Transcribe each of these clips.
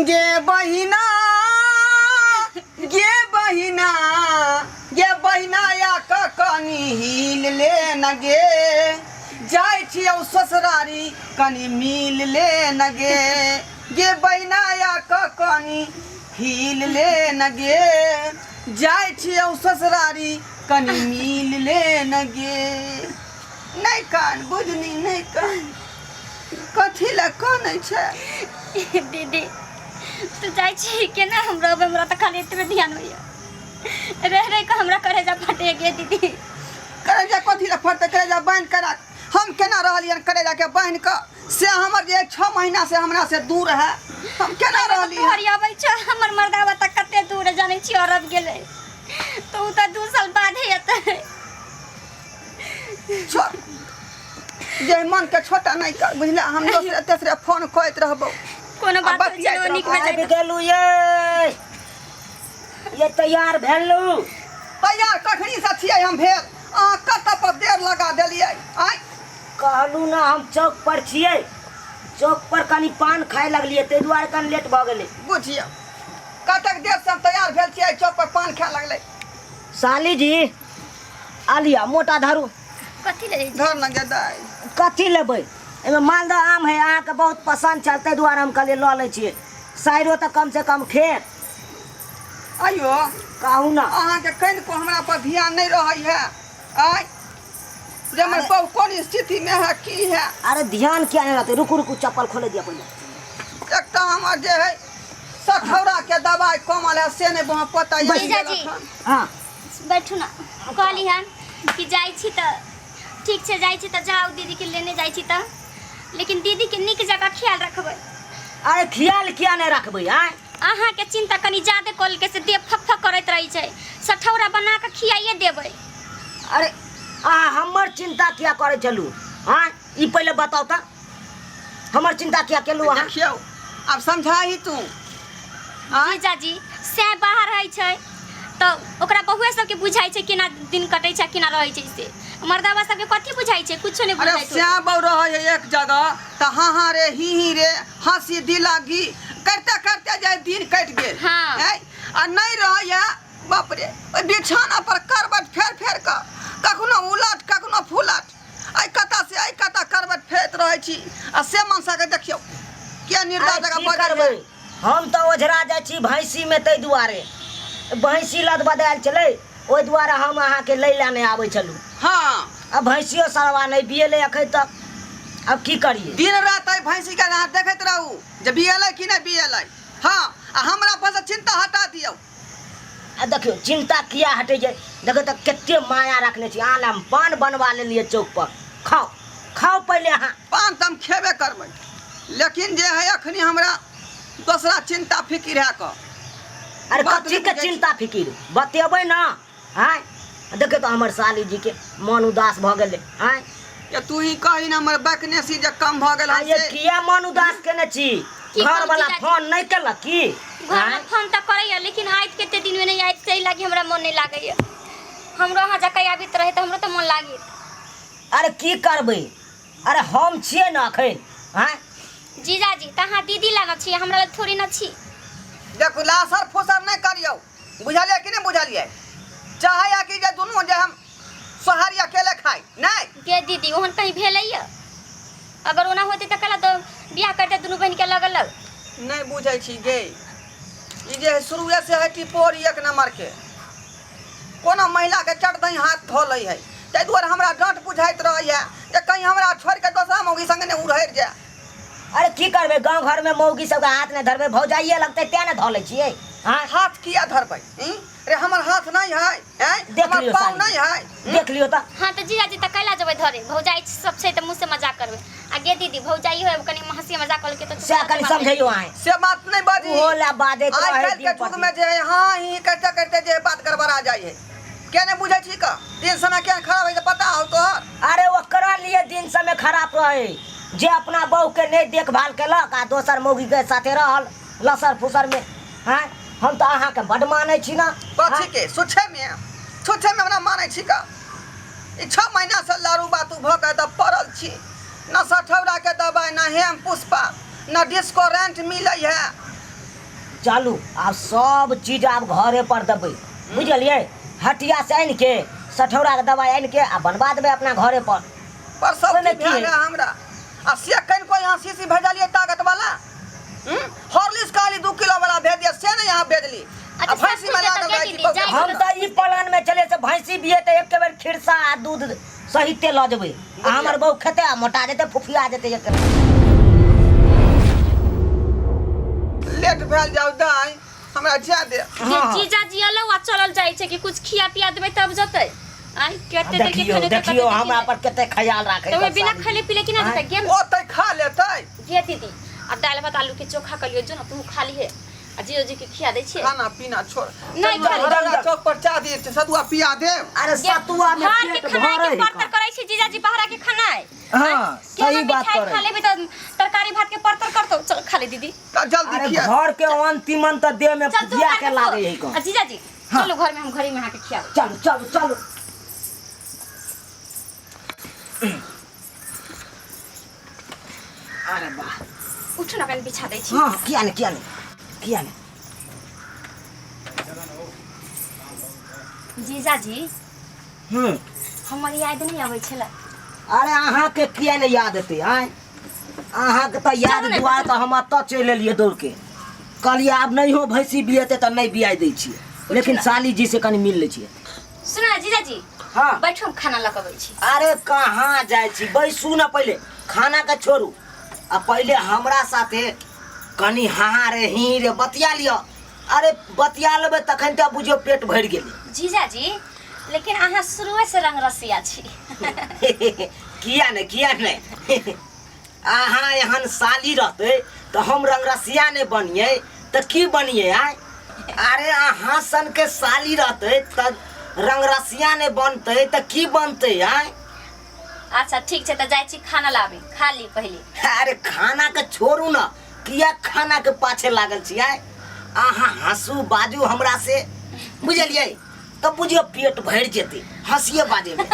गे बहिना, गे बहिना, गे बहिना, या क कनी हिल ले न गे, जाइ छियौ ससुरारी कनी मिल ले न गे। गे बहिना, या क कनी हिल ले न गे, जाइ छियौ ससुरारी कनी मिल ले न गे। नहि कान बुझनी, नहि कान, कथी लए कानै छै? दीदी, तू जाइ छी केना हम रहबै? हमरा तऽ खाली एतबे ध्यान होइए, रह रह कऽ हमरा करेजा फटे गे दीदी। करेजा कथी लए फटतै? करेजा बान्हि कऽ राख। हम केना रहलियनि करेजाके बान्हि कऽ, से हमर जे 6 महीना से हमरा से दूर है, हम केना रहली? तोहर अबै छ, हमर मर्दावा तऽ कते दूर है, जानै छी? अरब गेलै तऽ उ तऽ 2 साल बादे एतै। छोड़ जे मन के छोटा नहीं कर, बुझले? हम दोसरे तेसरे फोन करैत रहबो। कोनो आ बात होइ छै बतियाइत नीक रहबो। में आबि गेलू ये, ये तैयार भेलू? तैयार कखनी से छियै हम भेल, अहाँ कतऽ पर देर लगा देलियै आँय? कहलू ना, हम चौक पर छियै, चौक पर कनी पान खाय लगलियै, ताहि दुआरे कनी लेट भऽ गेलै। बुझियौ कतेक देर से हम तैयार भेल छियै, चौक पर पान खाय लगलै। साली जी, आलिया मोटा धरू। कथी ले? धर न गे दाइ। कथी लेबै? एहिमे मालदह आम है, अहाँके बहुत पसन्द छल, ताहि दुआरे हम कहलियै लऽ लै छियै, साइरो तऽ कमसँ कम खेत। आइयो। कहू ना। अहाँके कनिको हमरा पर ध्यान नहि रहै है आँय, जे हमर बहु कोन स्थितिमे है, की है? अरे ध्यान किया नहि रहतै? रुकू रुकू, चप्पल खोले दिअ पहिले। एकटा हमर जे है सठौरा के दवाइ कमल है, से नहि वहाँ पता ये। जीजाजी। हाँ। बैठू ना। कहली हन कि जाइ छी तऽ ठीक छै, जाइ छी तऽ जाउ, दीदीके लेने जाइ छी तऽ, लेकिन दीदीके नीक जकाँ ख्याल रखबै। अरे ख्याल किया नहि रखबै आँय? अहाँके चिंता कनि ज्यादे कऽ लेलकै, से देह फक फक करैत रहै छै। सठौरा बना कऽ खियाइए देबै। अरे अहाँ हमर चिंता किया करै छलू आँय? ई पहिले बताउ तऽ, हमर चिंता किया केलू अहाँ? देखियौ, आब समझाही तू आँय। जीजाजी, से बाहर रहै छै तऽ ओकरा बहुए सबके बुझाइ छै केना दिन कटै छै, केना रहै छै। से मर्दाबा सबके कथी बुझाइ छै? कुछो नहि अरे बुझाइ छै। श्याम बहु रहै है एक जगह तऽ हाँ हाँ रे, ही ही रे, हंसी दिलागी करते करते जाय दिन कटि गेल। हाँ। हैं? आ नहि रहै है, बाप रे, ओहि बिछाना पर करबट फेर फेर कऽ, कखनो उलट कखनो फुलट, एहि कता से एहि कता करबट फेरैत रहै छी। आ से मनसा के देखियौ किया निर्दय आइ जगह की बजै करबै है। हम तऽ ओझरा जाइ छी भैंसीमे, ताहि दुआरे भैंसी लद बदायल छलै, ओहि दुआरे हम अहाँके लै लए नहि आबै छलहुँ। हाँ। आ भैंसियो सरवा नहि बियेलै एखन तक, आब की करियै? दिन राति एहि भैंसी के अहाँ देखैत रहू जे बियेलै कि नहि बियेलै। हाँ, आ हमरा पर से चिंता हटा दियौ। आ देखियौ, चिंता किया हटै छै? देखियौ तऽ कते माया रखने छी अहाँ लए, हम पान बनवा लेलियै चौक पर। खाउ खाउ पहिले अहाँ। पान तऽ हम खेबे करबै, लेकिन जे है अखनी हमरा दोसरा चिंता फिकिर है कऽ। अरे बात कथी नहि के बुझै छी। चिंता फिकिर, बतेबै ना आँय? देखियौ तऽ हमर साली जी के मन उदास भऽ गेलै आँय। ये तू ही कही ना, हमर बैकनेसी जे कम भऽ गेल आ हन ये से। किया मन उदास केने छी? की घर कहू वाला जीजाजी? फोन नहि केलक की घरमे आँय? फोन तऽ करैया, लेकिन आइत कते दिनमे नहि आइत, से लागी हमरा मन नहि लागैया। हमरो अहाँ जकाँ आबित रहै तऽ हमरो तऽ मन लागैत। अरे की करबै, अरे हम छियै ने अखन आँय? जीजाजी, तऽ अहाँ दीदी लए न छी, हमरा लए थोड़ी न छी। देखू, लासर फुसर नहि करियौ, बुझलियै कि नहि बुझलियै? चाहैया कि जे दुनू जे हम सोहारी अकेले खाइ नहि। गे दीदी, ओहन कहीं भेलैया? अगर ओना होतै तऽ कला तऽ बियाह करतै दुनू बहिनके अलग अलग। नहि बुझै छी गे, ई जे है शुरुए से है टिपोरी एक नंबर के, कोनो महिला के चट दही हाथ धो लै है, ताहि दुआरे हमरा डाँट बुझाइत रहैया जे कहीं हमरा छोड़ि के दोसरा मौगी संगे नहि उड़हरि जाय। अरे की करबै, गाँव घरमे मौगी सबके हाथ नहि धरबै, भौजाइए लगतै तें ने धऽ लै छियै आँय? हाथ किया धरबै ई? रे हमर हाथ नहि है आँय? देख हमर लियौ पाँव साली। नहि है? देख लियौ तऽ। हाँ तऽ जीजाजी, तऽ कैला जेबै धरे? भौजाइ सब छै तऽ मुँह से मजाक करबै। आ गे दीदी, भौजाइ हो कनि हँसी मजाक कऽ लेलकै तऽ सएह कनि समझैयौ अहाँ। से बात नहि बाजी। ओहो लए बाजैत आइ रहै काल्हि दिन के पर युग में जे है हाँ ही करते करते जे है बात गड़बड़ा जाइ है। के नहि बुझै छी का दिन समय केहन खराब है से पता हो तोहर? अरे ओकरा लिए दिन समय खराब रहे जे अपना बहू के नहीं देखभाल केलक आ दोसर मौगी के साथे रहल लसर फुसर में। हैं, हम तऽ अहाँके बड मानै छी ना। कथी के सुछे में, छुछे में हमरा मानै छी का? ई 6 महीना से लारू बातू भऽ के तऽ पड़ल छी, न सठौरा के दवाइ, न हेम पुष्पा, न डिस्को रेंट मिलै है। चलू आब सब चीज आब घरे पर देबै बुझलियै हटिया से आनि के सठौरा के दवाइ आनि के आ बनवा देबै अपना घरे पर पर सब ओहिमे चीज की भेल है? है हमरा आ से कनिको यहाँ शीशी भेजलियै ताकत वाला हॉर्लिक्स कहली 2 किलो वाला भेज दिया, से नहीं यहाँ भेजली। आ अच्छा, सब भैंसी में कुछ लागल देता रहै क्या छी दीदी? बहुत। जाइ हम तऽ ई प्लान में चले से भैंसी बिये तऽ एक बेर खिरसा आ दूध सहिते लऽ जेबै आ हमर बहू खेतै आ मोटा जेतै, फुफिया जेतै एक बेर। लेट भेल जाउ दाइ, हमरा जा दे। जे जीजा जी अलो आ चलल जाइ छै कि कुछ खिया पिया देबै तब जतै। आइ कते देर के देखियौ खेने देखियौ, हमरा पर कते ख्याल राखै तो छथि बिना साली। खैले पीले केना जेतै गेम? ओतै खा लेतै। गे दीदी, आ दालि भात आलू के चोखा कलियो जो ना, तू खा लिहे आ जीजो जी के खिया दै छियै। खाना पीना छोड़। नहीं चल, खा ले। हरौरा चौक पर चाह दे, सतुआ पिया दे। अरे सतुआ में घर के पेट खाना भरै के है परतर करै छै जीजाजी, बाहरा के खाना। हाँ, सही बात मिठाई करै। खा लेबै तऽ तरकारी भात के परतर करतौ। चल खा ले दीदी। तऽ जल्दी अरे खिया। घर के अंतिमन तऽ देह में चल तू फुफिया घर के में लागे है खो। कन। आ जीजाजी, हाँ। चलू घर में, हम घरे में अहाँके खियाबै। चलू चलू चलू। अरे वाह। उठू ना, कनि बिछा दै छी। हाँ, किया नहीं, किया नहीं, किया नहीं। जीजाजी, हमर याद नहि अबै छलै? अरे अहाँके किया नहीं याद एतै? आँय, अहाँके तऽ याद चलू ने। दुआरे तऽ हम एतऽ चलि एलियै दौड़ के। कहलियै आब नहि हो भैंसी बियेतै तऽ नहि बियाइ दै छियै, लेकिन साली जी से कनि मिल लै छियै। सुन ना जीजाजी। हाँ। बैठू, हम खाना लऽ कऽ अबै छी। अरे कहाँ जाइ छी? बैसू ने पहिले, खाना के छोड़ू आ पहिले हमरा साथे कनि हाँ रे ही रे बतिया लिअ। अरे बतिया लेबै तखन तऽ बुझियौ पेट भरि गेलै। जीजाजी, लेकिन अहाँ शुरुए से रंग रसिया छी। किया नहि, किया नहि? अहाँ एहन साली रहतै तऽ हम रंगरसिया नहि बनियै तऽ की बनियै? आय, अरे अहाँ सनके साली रहतै तऽ रंगरसिया नहि बनतै तऽ की बनतै? आय। अच्छा ठीक छै, तऽ जाइ छी खाना लाबे, खा ली पहिले। अरे खाना के छोड़ू ने, किया खाना के पाछे लागल छी? आय, अहाँ हंसू बाजू हमरा से, बुझलियै? तऽ बुझियौ पेट भरि जेतै हंसिए बाजे में।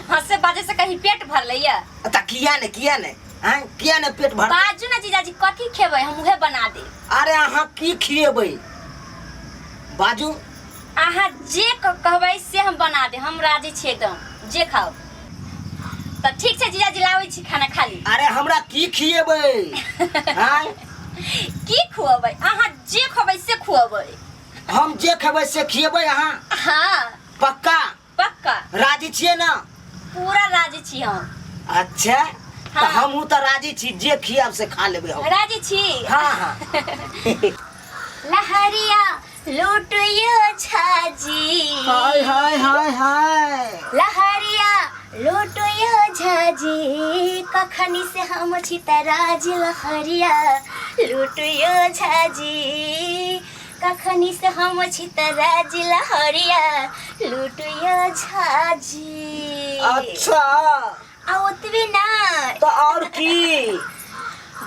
हंसे बाजे से कहीं पेट भरलैया? तऽ किया ने, किया ने? आँय, किया ने पेट भर? बाजू ना जीजाजी, कथी खेबै, हम उहे बना देब। अरे अहाँ की खिएबै, बाजू। अहाँ जे कहबै से हम बना देब, हम राजी छी एकदम, जे खाउ। तऽ ठीक छै जीजाजी, लाबै छी खाना, खा ली। अरे हमरा की खिएबै? आँय? की खुअबै? अहाँ जे खबै से खुअबै। हम जे खेबै से खिएबै अहाँ? हाँ। पक्का? पक्का। राजी छियै ने? पूरा राजी छी हम। अच्छा, तऽ हाँ। हमहूँ तऽ राजी छी, जे खियाब से खा लेबै हम। राजी छी? हाँ हाँ। लहरिया लूटियो झाजी। हाय हाय हाय हाय। लहरिया लूटियो झाजी, कखनी से हम छी तराज। लहरिया लूटियो झाजी, कखनी से हम छी तराज। लहरिया लूटियो झाजी। आ ओतबे ना। तऽ और की?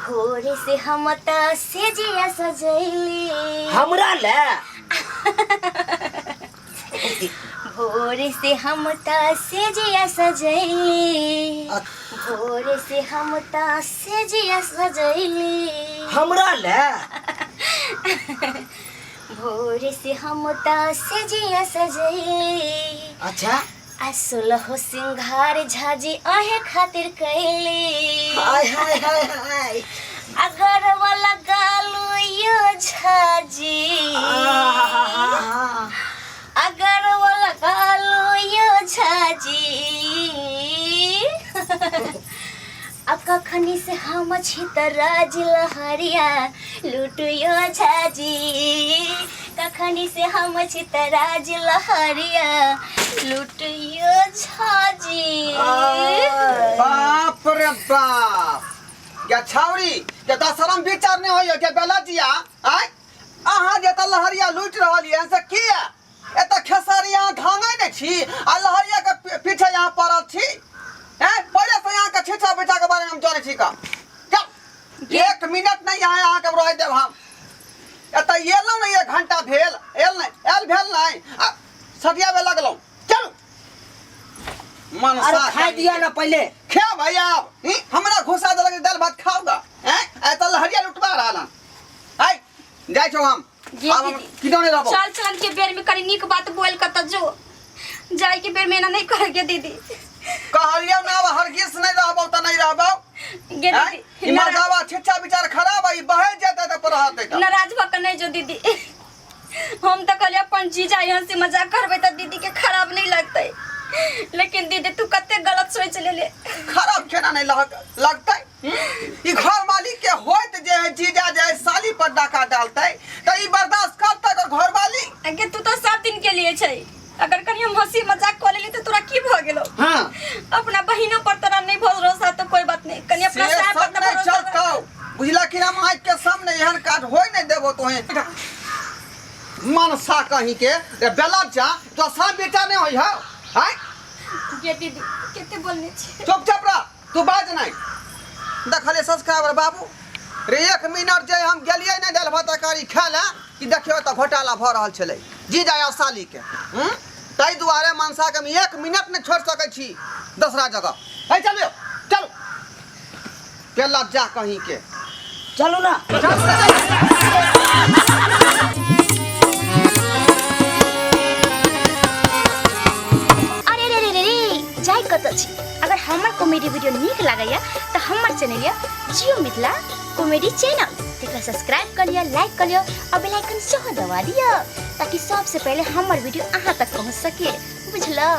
भोरे से हम त सेजिया सजैली। हमरा ले? भोरे से हम त सेजिया सजैली। भोरे से हम त सेजिया सजैली। हमरा ले? भोरे से हम त सेजिया सजैली। आ सोलहो सिंघार झाजी अहे खातिर कैली। हाय हाय हाय हाय। अगर वाला गालू यो झाजी। आहा। अगर वाला गालू यो झाजी। अब कखनी से हम छी त राज। लहरिया लुटियो झाजी, कखनी से हम छी त राज। लहरिया लुटियो झाजी। बाप रे बाप, गे छाउरी, के तऽ शरम विचार नहि होइए के बेलजिया? आय, अहाँ जे तऽ लहरिया लूटि रहल यऽ से किया? एतऽ खेसारी अहाँ धांगै नहि छी आ लहरिया के पीछे यहाँ पड़ल छी। हैं, पहिले से यहाँ के छीछा बिछा के बारे में हम जानै छी का। चल, एक मिनट नहि यहाँ अहाँके रह देब हम। एतऽ एलहुँ ने, एक घंटा भेल एल नहि, एल भेल नहि आ सटियाबे लगलहुँ। चलू मन। अरे खाइ दिया ना पहिले। खे भैया, आब हमरा घुसा देलक जे दालि भात खाओ गा। हैं, आइ तऽ लहरिया लुटबा रहल हन। आइ जाइ छौ हम। गे आब हम दीदी। किदो नहीं रहबो। चल चलन के बेर में कनी नीक बात बोल के त जो, जाय के बेर में एना नहीं करे के दीदी। कहलियौ ना आब हरगिज नहीं रहबो त नहीं रहबो। गे आँय? दीदी, ई मर्दावा छिच्छा विचार खराब है, ई बहे जेतै त पर रहतै त। नाराज भऽ के नहीं जो दीदी। हम तऽ कहलियै अपन जीजा यहाँ से मजाक करबै तऽ दीदी के खराब नहीं लगतै, लेकिन दीदी तू कते गलत सोच लेले। खराब केना नहीं लगतै? ई घर मालिक के होइत जे है जीजा जे है साली पर डाका डालतै त ई बर्दाश्त करतै ओकर घर वाली? अगे तू तो सब दिन के लिए छै, अगर कनी हम हंसी मजाक कऽ लेली तऽ तोरा की भऽ गेलो? हाँ। अपना बहिनो पर तोरा नहीं भरोसा तो कोई बात नहीं, कनी अपना से साहब पर सब तऽ नहीं भरोसा रख। चलतौ, बुझला कि हम आँखि के सामने एहन काज होय नहीं देबो तोहे। मनसा कहीं के रे बेला जा तो सब बेटा नहीं होई हौ। आँय? गे दीदी कते बोलने छी। चुपचाप रह तू, बाज नहीं। देखले सब्सक्राइबर बाबू रे, 1 मिनट जे हम गेलियै नहि दालि भात तरकारी खाय लए कि देखियौ तऽ घोटाला भऽ रहल छलै जीजा आ साली के। ताहि दुआरे मनसा के हम 1 मिनट नहि छोड़ि सकै छी दोसरा जगह। है चलियौ, चलू पेला जा कहीं के। चलू ना। अरे रे रे रे रे, जाय कतऽ छी? अगर हमर कॉमेडी वीडियो नीक लागैया तऽ हमर चैनल यऽ जियो मिथिला कॉमेडी चैनल, तेकरा सब्सक्राइब कऽ लिअ, लाइक कऽ लिअ और बेल आइकन सेहो दबा दिअ ताकि सबसे पहिले हमर वीडियो अहाँ तक पहुँच सके, बुझलौ?